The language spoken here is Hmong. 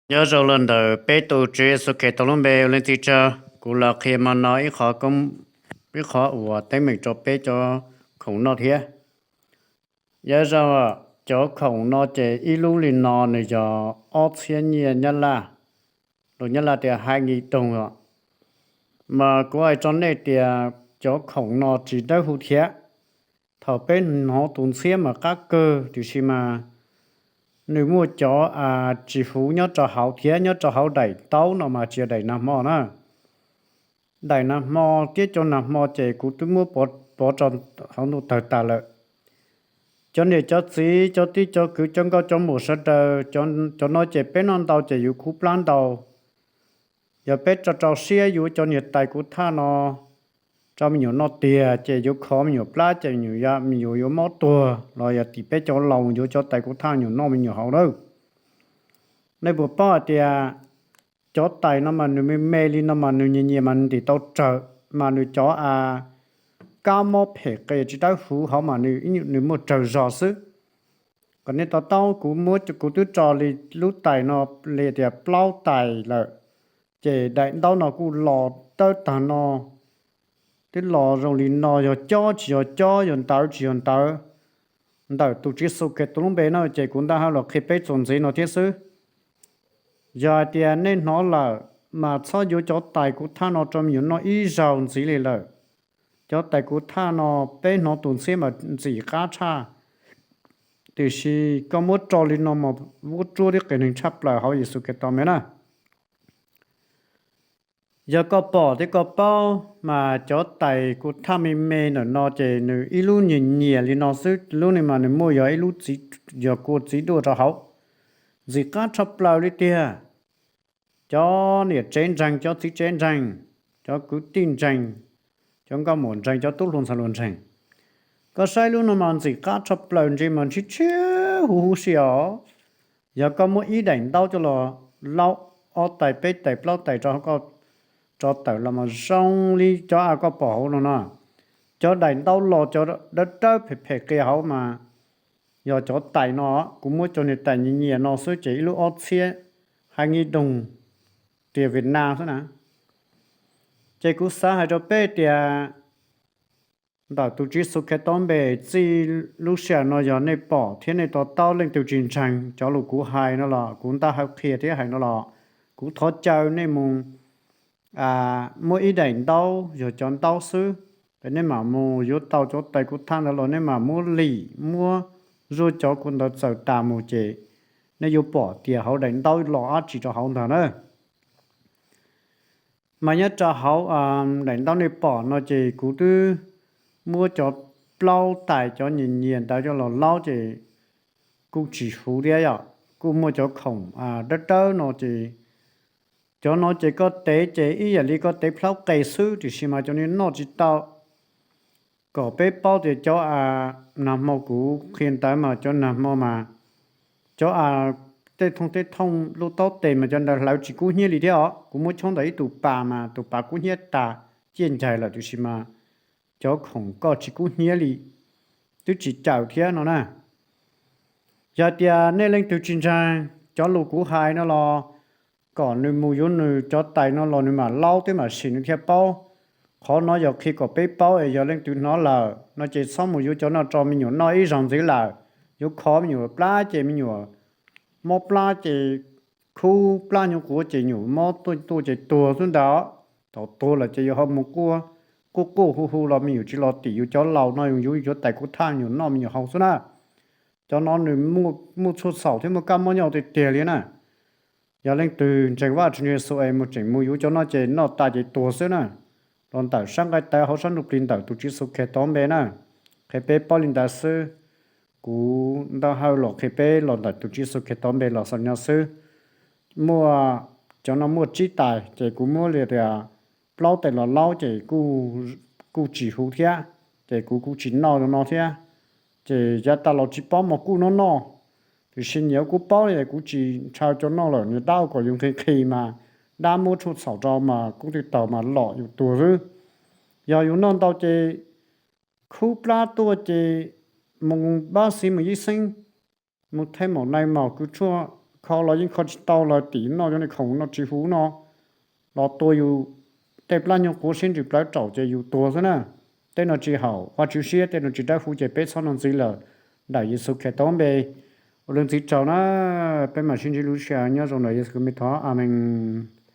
Nyob zoo los ntawm peb tus Tswv Yexus Khetos lub npe ua leej txiv tsawg, kuv los qhia hmo no ib qhov, ib qhov uas teeb meem rau peb cov khoom noj thiab. Nyob zoo, cov khoom no ces ib lub li no nws yog ob txhiab nyiaj Nyab Laj, los Nyab Laj tias hai nghìn đồng os. Mas kuv hais rau nej tias cov khoom no tsis dawb huv thiab. Thaum peb hnov tus ntxhiab mas qab kawg, tiam sis mas nws muaj cov tsis huv nyob rau hauv thiab. Nyob rau hauv daim ntaub no mas tsis yog daim nag hmo na. Daim nag hmo thiab cov nag hmo ces kuv twb muab pov rau hauv ntuj tawg tas lawm. Cov niam cov txiv, cov tij cov kwv, cov nkauj cov muam sawv daws, cov no ces peb noj ntau ces yus khub plab ntau. Yog peb rau rau siab yuav cov niam tais kuv thaj no rau me nyuam noj tiag ces yuav khov me nyuam plab ces me nyuam yuav mob tuag los yog tim peb cov laus yuav cov tais kuv thaj me nyuam noj me nyuam haus lawm. Nej puas paub hais tias cov tais no mas nws me me li no mas nws nyias nyias mas nws ntim tau rawg, mas nws cov a kab mob phem qias tsis dawb huv hauv mas nws muaj rawg zog xwb. Kom nej to taub, kuv muab, kuv twb tso li lub tais no li tias plaub tais lawm, ces daim ntaub no kuj los dawb tag no, twb los zoo li no, yog cob tsis yog cob, yog ntawv tsis yog ntawv. Ntawm tus Tswv Yexus Khetos lub npe no ces kuv nta hau los qhia peb txuas ntxiv no thiab xwb. Yog hais tias nej hnov lawm, mas txhob yuav cov tais kuv thaj no rau me nyuam noj ib zaug ntxiv li lawm. Cov tais kuv thaj no peb hnov tus ntxhiab mas ntxim qab tshaj, tiam sis koj muab rau li no mas vuab tsuab thiab qias neeg tshaj plaws hauv Yexus Khetos me na. Yog koj pom thiab koj paub mas cov tais kuv thaj me me ntawm no ces nws ib lub nyias nyias li no xwb, lub ni mas nws muaj yog ib lub, yog kua txiv duaj rau hauv, ntxim qab tshaj plaws li tiag. Cov niam tsev ntseeg, cov txiv tsev ntseeg, cov kwv tij ntseeg, cov nkauj muam ntseeg, cov tub hluas ntxhais hluas ntseeg, koj saib lub no mas ntxim qab tshaj plaws, ntse mas ntshiab ntshiab huv huv si os. Yog koj muab ib daim ntaub coj los laub ob tais peb tais plaub tais rau koj, rau tawm los mas zoo li cov a koj pom hauv no no. Cov daim ntaub los cov dawb dawb phem phem qias hauv mas yog cov tais no. Kuv muab cov niag tais nyias nyias no xwb ces ib lub ob txhiab hai nghìn đồng tiền Việt Nam xwb na. Ces kuv xav hais rau peb tias ntawm tus Tswv Yexus Khetos npe, txij lub sij hawm no yog nej pom thiab nej to taub, leej twg tsis ntseeg cov lus kuv hais no los, kuv nta hau qhia thiab hais no los, kuv thov caw nej mus muab ib daim ntaub, yog cov ntaub xwb, es nej mam mus yuav tau cov tais kuv thaj ntawd los nej mam muab lim muab zuaj cov kuv ntawd txawm tas mus ces nej yuav pom tias hauv daim ntaub los dab tsi rau hauv ntag na. Mas nyob rau hauv daim ntaub nej pom no ces kuv twb muab cov plaub tais cov nyias nyias ntawd coj los laub ces kuj tsis huv thiab yom, kuj muaj cov khoom dawb dawb no ces cov no ces koj tev ces ib yam li koj tev plhaub qe xwb, tiam sis mas cov niag noj tsis tau. Kom peb paub tias cov a nag hmo kuv qhia ntawd mas cov nag hmo mas cov a tej thooj tej thooj lub taub tes mas cov ntawd hlawv tsis kub hnyiab li thiab os. Kuv muab choob ntawm ib tus pas mas tus pas kub hnyiab tas ciaj ncaig lawm, tiam sis mas cov khoom koj tsis kub hnyiab li, twb tsis cawm thiab no na. Yog tias nej leej twg tsis ntseeg cov lus kuv hais no los, kom nws mus yuav nws cov tais no los nws mam laub twb mam sim nws thiaj paub. Qhov no yog qhia kom peb paub es yog leej twg hnov lawm no ces txhob mus yuav cov no rau me nyuam noj ib zaug ntxiv lawm. Yuav kho me nyuam plab ces me nyuam mob plab ces khub plab hnyuv quav ces nyuam mob tuaj tuaj ces tuag xwb ntag. Thaum tuag lawm ces yus ho mus quaj quaj hu hu los me nyuam tsis los tim yus cov laus no, yus yuav cov tais kuv thaj me nyuam noj me nyuam haus xwb na. Cov no nws muaj txhua txhaum thiab muaj kab mob nyob tiag tiag li na. Yog leej twg ntseeg Vajtswv Yexus es mus tseem mus yuav cov no ces noj tas ces tuag xwb na. Los ntawm sab nqaij tawv hauv sab ntsuj plig ntawm tus Tswv Yexus Khetos npe na, qhia peb paub li ntawd xwb. Kuv nta hau los qhia peb los ntawm tus Tswv Yexus Khetos npe los xaus no xwb. Muaj, cov no muaj tsib tais ces kuv muab li tias plaub tais los laub ces kuj tsis huv thiab, ces kuv kuj tsis noj no thiab. Ces yav tas los tsis paub mas kuj noj noj, tiam sis nyias kuj paub es kuv tsis ntshaw cov noj lawm, nws dab kom yus nqhis nqhis mas dab muab tshuaj txhaum rau mas kub twb taug mas lom yus tuag xwb. Yog yus noj ntau ces khub plab tuaj ces mus npab xiv mus yib xeeb, mus theej maum nai maum kws tshuaj kho los yeej kho tsis tau los tim noj cov niag khoom no tsis huv no los tua yus tej plab nyuag quav siab ntsws plawv raum ces yus tuag xwb na. Tej no tsis haum Vajtswv siab, tej no tsis dawb huv ces peb txhob noj ntxiv lawm. Ntawm Yexus Khetos npe ua lub ntxiv rau na, peb mam sib ntsib lub sij hawm, nyob zoo ntawm Yexus Khetos npe thov, amees.